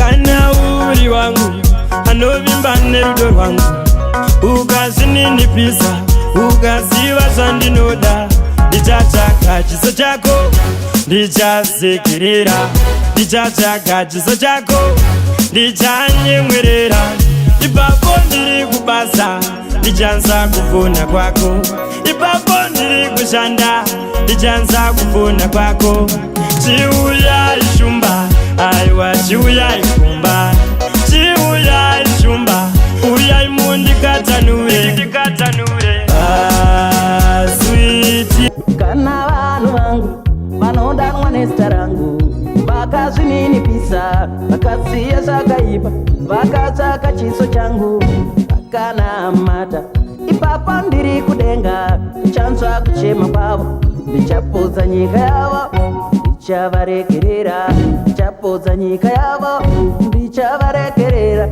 Kana uri wangu anovimba nerudo rwangu, ukazvininipisa, ukaziva zvandinoda, ndichatsvaga chiso chako, ndichasekerera. Ndichatsvaga chiso chako, ndichanyemwerera. Ipapo ndiri kubasa, ndichanzwa kufona kwako. Ipapo ndiri kushanda, ndichanzwa kufona kwako. Chiuyai shumba, aiwa, chiuyai kumba. Chiuyai shumba, uyai mundikatanure, ndikatanure. Ah, sweet. Kana vanhu vangu vanodanwa nezita rangu vakazvininipisa, vakasiya zvakaipa, vakatsvaka chiso changu, vakanamata, ipapo ndiri kudenga ndichanzwa kuchema kwavo, ndichapodza nyika yavo, ndichavaregerera. Ndichapodza nyika yavo, ndichavaregerera.